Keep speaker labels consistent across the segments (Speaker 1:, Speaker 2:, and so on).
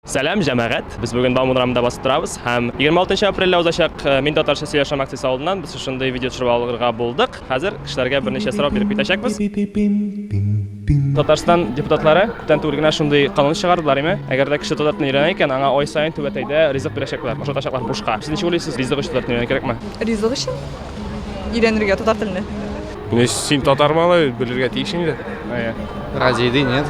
Speaker 1: Сәлам, җәмәгать! Без бүген Бауман урамында басып торабыз һәм 26 апрельдә узачак э, Мин татарча сөйләшәм акциясе алдыннан без шушындый видео төшереп алырга булдык. Хәзер кешеләргә берничә сорау биреп китәчәкбез. Татарстан депутатлары күптән түгел генә шундый канун чыгардылар, име? Әгәр дә кеше татар телен өйрәнә икән, аңа ай саен түбәтәйдә ризык бирәчәкләр, ашатачаклар бушка. Сез ничек уйлыйсыз, ризык өчен татар телен өйрәнергә кирәкме?
Speaker 2: Ризык өчен өйрәнергә татар телене.
Speaker 3: Ну, син татар малай, белергә тиеш инде.
Speaker 1: Әйе.
Speaker 4: Ради еды нет.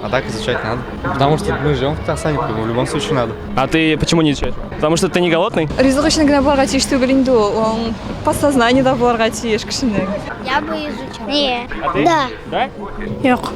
Speaker 4: А так изучать надо. Потому что мы живем в Татарстане, в любом случае надо.
Speaker 1: А ты почему не изучаешь? Потому что ты не голодный?
Speaker 2: Ризык өчен генә булырга тиеш түгел инде ул. Ул подсознание да булырга тиеш кешенең.
Speaker 5: Я бы изучал. Не.
Speaker 1: А ты?
Speaker 5: Да.
Speaker 1: Да?
Speaker 6: Юк.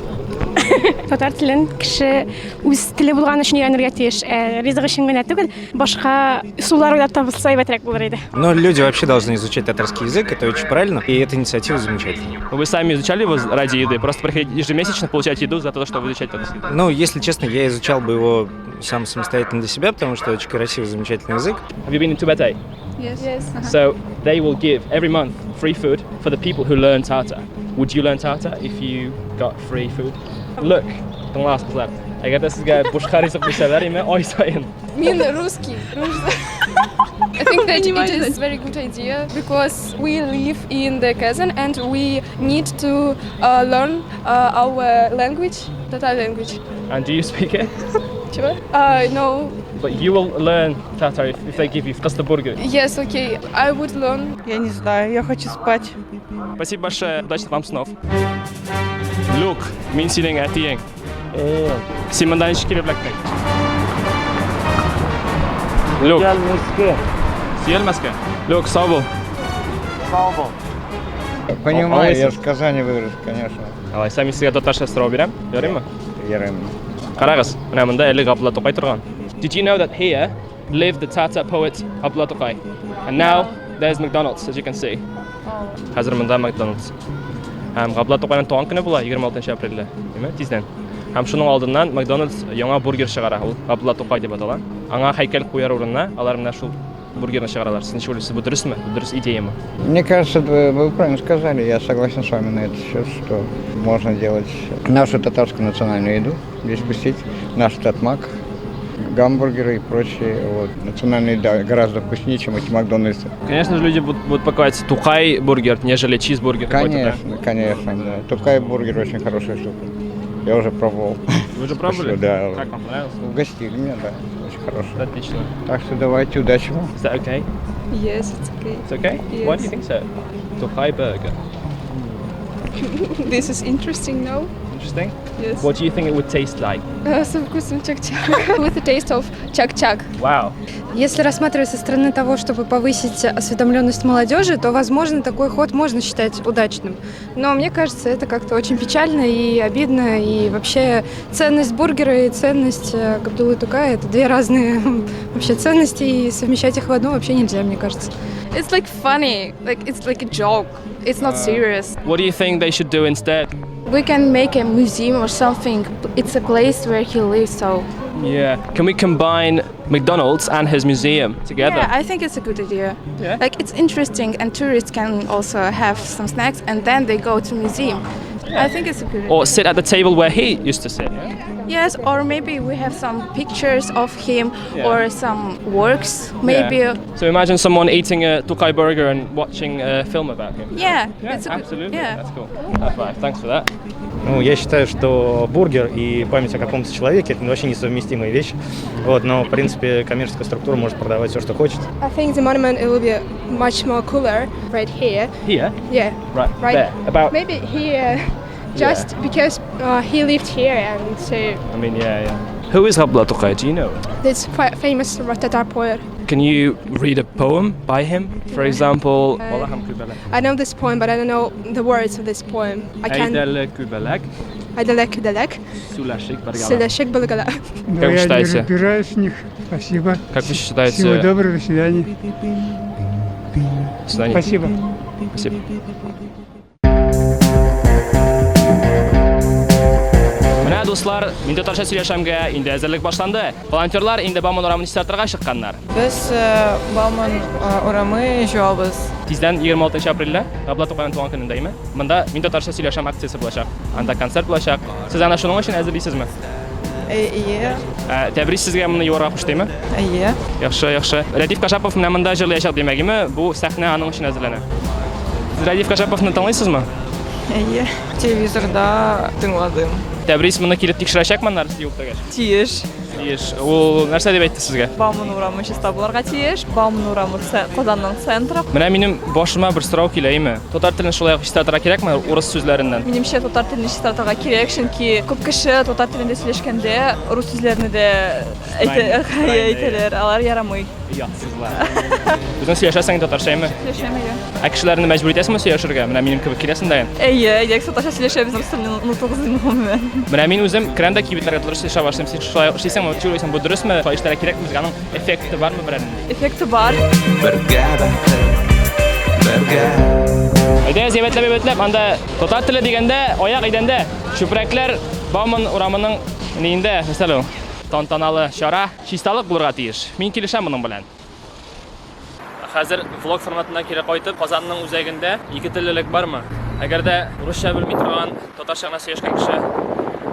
Speaker 6: Татар телен кеше үз теле булган өчен өйрәнергә тиеш. Ә ризык өчен генә түгел, башка ысуллар уйлап табылса әйбәтрәк булыр иде.
Speaker 7: Но люди вообще должны изучать татарский язык, это очень правильно, и эта инициатива замечательная.
Speaker 1: Вы сами изучали его ради еды? Просто приходить ежемесячно получать еду за то, что вы изучаете татарский язык?
Speaker 7: Ну, если честно, я изучал бы его сам самостоятельно для себя, потому что очень красивый, замечательный язык.
Speaker 1: Have you been in Tubete?
Speaker 2: Yes. Yes.
Speaker 1: So they will give every month free food for the people who learn Tatar. Would you learn Tatar if you got free food? Look, тыңлагыз, кызлар. Әгәр дә сезгә бушка ризык бирсәләр, име, ай саен.
Speaker 8: Мин русский. I think that it is very good idea because we live in the Kazan and we need to learn our language, Tatar language.
Speaker 1: And do you speak it?
Speaker 8: Чего? No.
Speaker 1: But you will learn Tatar if they give you просто бургер.
Speaker 8: Yes, okay. I would learn.
Speaker 2: Я не знаю, я хочу спать.
Speaker 1: Спасибо большое, удачных вам снов. Люк, мин синең әтиең. Син монда ничек килеп эләктең? Люк. Сөялмәскә. Люк, сау бул.
Speaker 9: Понимаю, я в Казани вырос, конечно.
Speaker 1: Алайса мин сезгә татарча сорау бирәм. Ярыймы?
Speaker 9: Ярыйм.
Speaker 1: Карагыз, менә монда әле Габдулла Тукай торган. Did you know that here lived the Tatar poet Abdullah Tukay? And now there's McDonald's, as you can see. Хәзер монда McDonald's. Һәм Габдулла Тукайның туган көне була 26 апрельдә, димә, тиздән. Һәм шуның алдыннан McDonald's яңа бургер чыгара, ул Габдулла Тукай дип атала. Аңа һәйкәл куяр урынына алар менә шул бургерны чыгаралар. Сез ничек уйлыйсыз, бу дөресме? Бу дөрес идеяме?
Speaker 9: Мне кажется, вы правильно сказали, я согласен с вами на этот счет, что можно делать нашу татарскую национальную еду, здесь пустить наш татмак, гамбургеры и прочие. Вот. Национальная еда гораздо вкуснее, чем эти Макдональдсы.
Speaker 1: Конечно же, люди будут покупать Тукай бургер, нежели чизбургер какой-то, да?
Speaker 9: Конечно, конечно, да. Тукай бургер очень хорошая штука. Я уже пробовал.
Speaker 1: Вы же пробовали?
Speaker 9: Да.
Speaker 1: Как вам понравилось?
Speaker 9: Угостили меня, да. Очень хорошая.
Speaker 1: Отлично.
Speaker 9: Так что давайте, удачи вам.
Speaker 1: Is that okay?
Speaker 8: Yes, it's okay.
Speaker 1: It's okay? Why do you think so? Тукай burger.
Speaker 8: This is interesting, no?
Speaker 1: Interesting.
Speaker 8: Yes.
Speaker 1: What do you think it would taste like?
Speaker 8: Со вкусом чак-чак. With the taste of чак-чак.
Speaker 1: Wow.
Speaker 10: Если рассматривать со стороны того, чтобы повысить осведомленность молодежи, то, возможно, такой ход можно считать удачным. Но мне кажется, это как-то очень печально и обидно. И вообще ценность бургера и ценность Габдуллы Тукая – это две разные вообще ценности, и совмещать их в одну вообще нельзя, мне кажется.
Speaker 8: It's like funny, like it's like a joke. It's not serious.
Speaker 1: What do you think they should do instead?
Speaker 8: We can make a museum or something. It's a place where he lives, so.
Speaker 1: Yeah. Can we combine McDonald's and his museum together?
Speaker 8: Yeah, I think it's a good idea.
Speaker 1: Yeah.
Speaker 8: Like it's interesting, and tourists can also have some snacks, and then they go to museum. I think it's a good idea.
Speaker 1: Or sit at the table where he used to sit. Yeah?
Speaker 8: Yes, or maybe we have some pictures of him
Speaker 1: Yeah.
Speaker 8: or some works, maybe.
Speaker 1: Yeah. So imagine someone eating a Tukai burger and watching a film about him.
Speaker 8: Yeah,
Speaker 1: Yeah,
Speaker 8: it's a good,
Speaker 1: absolutely.
Speaker 8: yeah.
Speaker 1: That's cool. High five. Thanks for that.
Speaker 11: Ну, я считаю, что бургер и память о каком-то человеке – это вообще несовместимые вещи. Вот, но, в принципе, коммерческая структура может продавать все, что хочет.
Speaker 8: I think the monument it will be much more cooler right here.
Speaker 1: Here?
Speaker 8: Yeah.
Speaker 1: Right.
Speaker 8: Right.
Speaker 1: There. About.
Speaker 8: Maybe here, just because he lived here and so
Speaker 1: I mean, yeah, yeah. Who is Abdullah Tukay? Do you know?
Speaker 8: this famous Tatar poet.
Speaker 1: Can you read a poem by him? For example,
Speaker 8: I know this poem, but I don't know the words of this poem. I can.
Speaker 1: Әйдәле күбәләк,
Speaker 8: Айдалек далек,
Speaker 1: сүләшик бергәләп.
Speaker 8: Селешек балгала.
Speaker 1: Как вы считаете?
Speaker 9: разбираюсь в них. Спасибо.
Speaker 1: Как вы считаете?
Speaker 9: доброго, до свидания.
Speaker 1: До свидания.
Speaker 9: Спасибо.
Speaker 1: Спасибо. Менә, дуслар, мин татарча сөйләшәмгә инде әзерлек башланды. Волонтерлар инде Бауман урамын чистартырга чыкканнар.
Speaker 2: Без Бауман урамы җуабыз.
Speaker 1: Тиздән 26 апрельдә Габдулла Тукайның туган көнендә, име? Монда мин татарча сөйләшәм акциясе булачак. Анда концерт булачак. Сез аны шуның өчен әзерлисезме?
Speaker 2: Әйе.
Speaker 1: Ә, Тәбрис сезгә моны юарга куштымы?
Speaker 2: Әйе.
Speaker 1: Яхшы, яхшы. Рәдиф Кашапов менә монда җырлаячак димәгеме? Бу сәхнә аның өчен әзерләнә. Сез Рәдиф Кашаповны тыңлыйсызмы?
Speaker 2: Әйе. Телевизорда тыңладым.
Speaker 1: Тәбрис моны килеп тикшерәчәкме аннары сез юып бетергәч?
Speaker 2: Тиеш.
Speaker 1: Тиеш. Ул нәрсә дип әйтте сезгә?
Speaker 2: Бауман урамы чиста булырга тиеш. Бауман урамы Казанның центры.
Speaker 1: Менә минем башыма бер сорау килә, әйме? Татар телен шулай ук чистартырга кирәкме урыс сүзләреннән?
Speaker 2: Минемчә, татар телен чистартырга кирәк, чөнки күп кеше татар телендә сөйләшкәндә рус сүзләрне дә әйтәләр, алар ярамый.
Speaker 1: Оятсызлар. Үзең сөйләшәсең татарча, әйме?
Speaker 2: Сөйләшәм, әйе.
Speaker 1: Ә кешеләрне мәҗбүр итәсеңме сөйләшергә? Менә минем кебек киләсең дә.
Speaker 2: Әйе, әйдәгез татарча сөйләшәбез, рус телен онытыгыз инде гомумән.
Speaker 1: Менә мин үзем керәм дә кибетләргә татарча сөйләшә башлыйм. Син шулай эшлисеңме? Ничек уйлыйсың, бу дөресме? Шулай эшләргә кирәкме безгә? Аның эффекты бармы берәр нинди?
Speaker 2: Эффекты бар.
Speaker 1: Бергә бәхет, бергә. Әйдәгез, әйбәтләп, әйбәтләп, анда татар теле дигәндә аяк идәндә. Чүпрәкләр Бауман урамының ниендә, нәрсә ул? Тантаналы чара. Чисталык булырга тиеш. Мин килешәм моның белән. Хәзер влог форматына кире кайтып, Казанның үзәгендә ике теллелек бармы? Әгәр дә русча белми торган, татарча гына сөйләшкән кеше,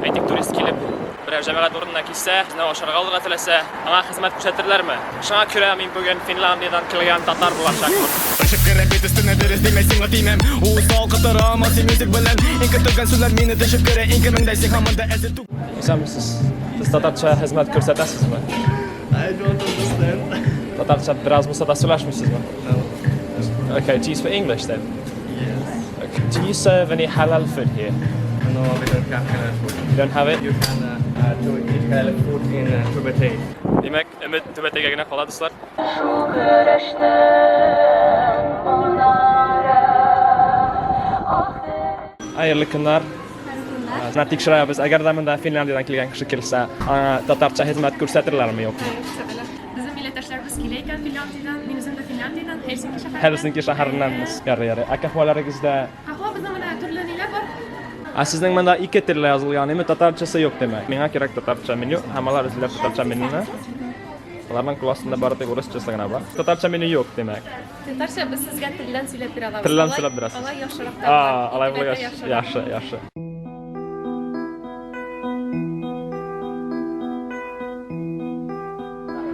Speaker 1: әйтик, турист килеп, берәр җәмәгать урынына килсә, үзенә ашарга алырга теләсә, аңа хезмәт күрсәтерләрме? Шуңа күрә мин бүген Финляндиядән килгән татар булачакмын.
Speaker 12: Төшеп керәм бит өстенә дөрес димә сиңа тимәм Усал кытыра алмас мюзик белән Иң көтелгән сүзләр мине төшеп керә Иң кемеңдә син һаман да әзер түгел.
Speaker 1: Исәнмесез. Сез татарча хезмәт күрсәтәсезме?
Speaker 13: I don't understand.
Speaker 1: Татарча бераз булса да сөйләшмисезме?
Speaker 13: No.
Speaker 1: Okay, do you speak English then?
Speaker 13: Yes.
Speaker 1: Okay. Do you serve any halal food here?
Speaker 13: No, we don't have halal food.
Speaker 1: You don't have it?
Speaker 13: You can to eat halal food in Tübetey.
Speaker 1: Димәк, өмет Түбәтәйгә генә кала, дуслар. Хәерле көннәр. Менә тикшерәбез. Әгәр дә монда Финляндиядән килгән кеше килсә, аңа татарча хезмәт күрсәтерләрме, юкмы?
Speaker 6: Безнең милләттәшләребез килә икән Финляндиядән. Мин үзем дә Финляндиядән, Хельсинки шәһәреннән.
Speaker 1: Хельсинки шәһәреннән. Ярый, ярый. Ә каһвәләрегездә?
Speaker 6: Каһвә безнең менә төрле ниләр бар.
Speaker 1: Ә сезнең монда ике телле язылган, әйме? Татарчасы юк, димәк. Миңа кирәк татарча меню, һәм алар эзлиләр татарча менюны. Аларның кул астында бары тик урысчасы гына бар. Татарча меню юк, димәк.
Speaker 6: Татарча без сезгә телдән сөйләп бирә алабыз.
Speaker 1: Телдән сөйләп бирәсез.
Speaker 6: Алай яхшырак та.
Speaker 1: А, алай булгач, яхшы, яхшы.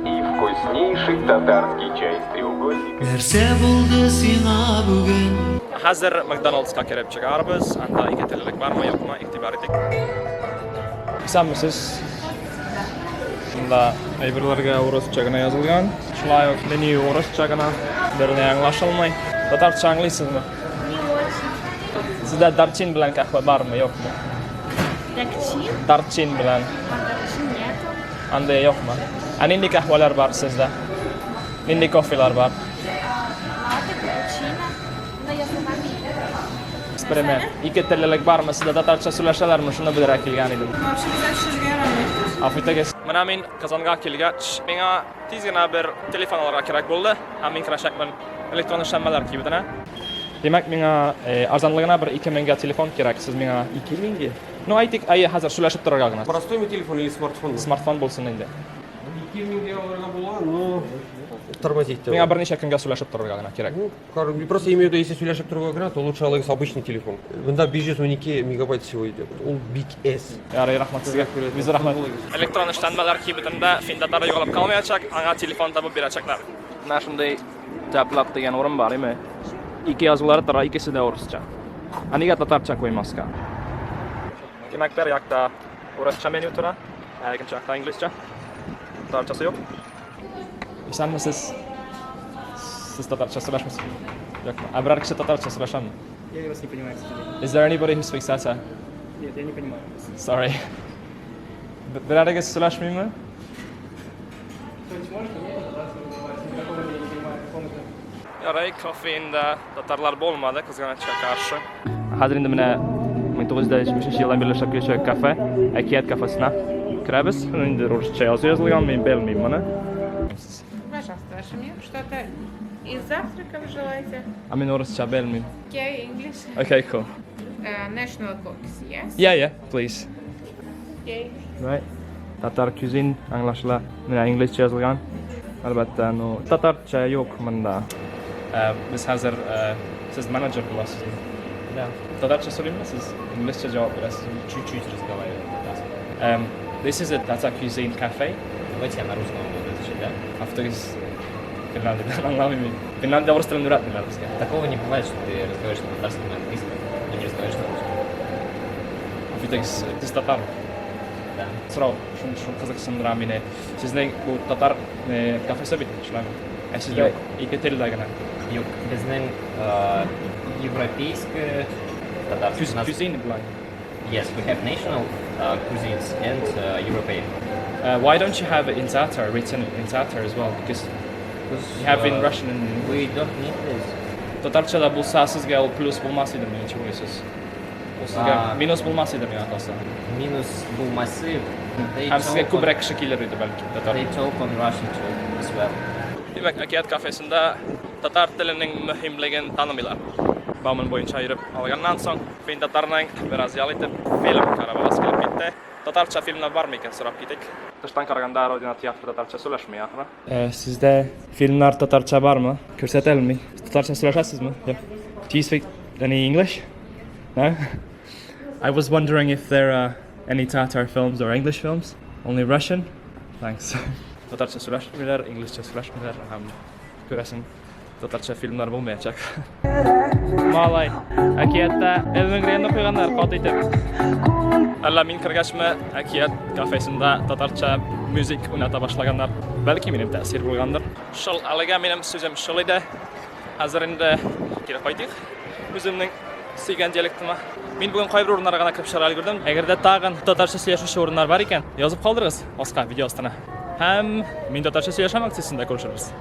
Speaker 14: И вкуснейший татарский чай с треугольниками.
Speaker 15: Нәрсә булды сиңа бүген?
Speaker 1: Хәзер Макдоналдска кереп чыгарбыз. Анда ике теллелек бармы, юкмы, игътибар итик. Исәнмесез. Монда әйберләргә урысча гына язылган. Шулай ук меню урысча гына. Берни аңлашылмый. Татарча аңлыйсызмы?
Speaker 6: Не очень.
Speaker 1: Сездә дарчин белән каһвә бармы, юкмы?
Speaker 6: Дакчин?
Speaker 1: Дарчин белән.
Speaker 6: Дарчин нету.
Speaker 1: Андый юкмы? Ә нинди каһвәләр бар сездә? Нинди кофелар бар?
Speaker 6: Латте, капучино. Монда язылган бит.
Speaker 1: Эксперимент. Ике теллелек бармы? Сездә татарча сөйләшәләрме? Шуны белергә килгән идем.
Speaker 8: Вообще бездә төшерергә ярамый.
Speaker 1: Гафу итегез. Менә мин Казанга килгәч, миңа тиз генә бер телефон алырга кирәк булды һәм мин керәчәкмен электрон эшләнмәләр кибетенә. Димәк, миңа арзанлы гына бер 2000гә телефон кирәк. Сез миңа
Speaker 13: 2000гә?
Speaker 1: Ну, әйтик, әйе, хәзер сөйләшеп торырга гына.
Speaker 3: Простой телефон или смартфон?
Speaker 1: Смартфон булсын инде.
Speaker 3: 2000гә алырга була, но тормозить.
Speaker 1: Миңа берничә көнгә сөйләшеп торырга гына кирәк.
Speaker 3: Ну, просто имею в виду, если сөйләшеп торырга гына, то лучше алыгыз обычный телефон. Монда 512 мегабайт всего идет. Ул бик әз.
Speaker 1: Ярый, рәхмәт сезгә. Бик зур рәхмәт. Электрон эшләнмәләр кибетендә фин татары югалып калмаячак, аңа телефон табып бирәчәкләр. Менә шундый Тәплак дигән урын бар, име? Ике язулары тора, икесе дә урысча. Ә нигә татарча куймаска? Димәк, бер якта урысча меню тора, ә икенче якта инглизчә. Татарчасы юк. Исәнмесез. Сез татарча сөйләшмисез? Юкмы? Ә берәр кеше татарча сөйләшәме?
Speaker 13: Я вас не понимаю, к сожалению.
Speaker 1: Is there anybody who speaks Tatar?
Speaker 13: Нет, я не понимаю.
Speaker 1: Sorry. Берәрегез сөйләшмиме?
Speaker 13: Кто-нибудь может? Нет, никакого я не понимаю, какому-то.
Speaker 1: Ярый, кофе инде татарлар булмады, кызганычка каршы. Хәзер инде менә 1973 елдан бирле эшләп килүче кафе, Әкият кафесына керәбез. Инде русча язу язылган, мин белмим моны.
Speaker 16: Пожалуйста, ваше меню. Что-то из завтрака вы желаете?
Speaker 1: Ә мин урысча белмим.
Speaker 16: Okay, English.
Speaker 1: Okay, cool.
Speaker 16: National cookies, yes?
Speaker 1: Yeah, please.
Speaker 16: Okay.
Speaker 1: Right. Tatar cuisine аңлашыла. Менә инглизчә язылган. Әлбәттә, ну, татарча юк монда. Без хәзер сез менеджер буласызмы?
Speaker 13: Да.
Speaker 1: Татарча сөйлимме сез? Инглизчә җавап бирәсезме?
Speaker 13: Чуть-чуть разговариваю.
Speaker 1: This is a Tatar cuisine cafe.
Speaker 17: Давайте я на русском буду отвечать, да?
Speaker 1: Авторис Финляндиядән аңламыйм мин. Финляндия урыс телен өйрәтмиләр безгә.
Speaker 17: Такого не бывает, что ты разговариваешь на татарском и английском, но не разговариваешь на русском.
Speaker 1: Әйтегез, сез татар?
Speaker 17: Да.
Speaker 1: Сорау, шун шун кызыксындыра мине. Сезнең бу татар э, кафесы бит, шулаймы? Ә сездә
Speaker 17: Юк.
Speaker 1: ике телдә генә.
Speaker 17: Юк, безнең европейская татарская.
Speaker 1: Куз- Cuisine болай.
Speaker 17: Yes, we have national cuisines and European.
Speaker 1: Why don't you have it in Tatar, written in Tatar as well? Because you have in Russian and English.
Speaker 17: We don't need this.
Speaker 1: Татарча да булса, сезгә ул плюс булмас иде, ничек уйлыйсыз? Ул сезгә
Speaker 17: А.
Speaker 1: минус булмас иде миңа калса.
Speaker 17: Минус булмасы.
Speaker 1: Һәм сезгә күбрәк кеше килер иде бәлки. Татар.
Speaker 17: They talk on Russian too as well.
Speaker 1: Димәк, Әкият кафесында татар теленең мөһимлеген танымыйлар. Бауман буенча йөреп алганнан соң, мин татарның бераз ял итеп, фильм карап аласы килеп китте. Татарча фильмнар бармы икән сорап китик. Тыштан караганда Родина театры татарча сөйләшми ахры. Э, сездә фильмнар татарча бармы? Күрсәтәлме? Татарча сөйләшәсезме? Yeah. Do you speak any English? No? I was wondering if there are any Tatar films or English films. Only Russian? Thanks. Татарча сөйләшмиләр, инглизчә сөйләшмиләр һәм күрәсең, татарча фильмнар булмаячак. Малай, әкияттә Элвин Грейны куйганнар каты итеп. Әллә мин кергәчме әкият кафесында татарча музык уйната башлаганнар. Бәлки минем тәэсир булгандыр. Шул әлегә минем сүзем шул иде. Хәзер инде кире кайтыйк. Үземнең сөйгән диалектыма. Мин бүген кайбер урыннарга гына кереп чыгарга өлгердем. Әгәр дә тагын татарча сөйләшүче урыннар бар икән, язып калдырыгыз аска, видео астына. Һәм мин татарча сөйләшәм акциясендә күрешербез.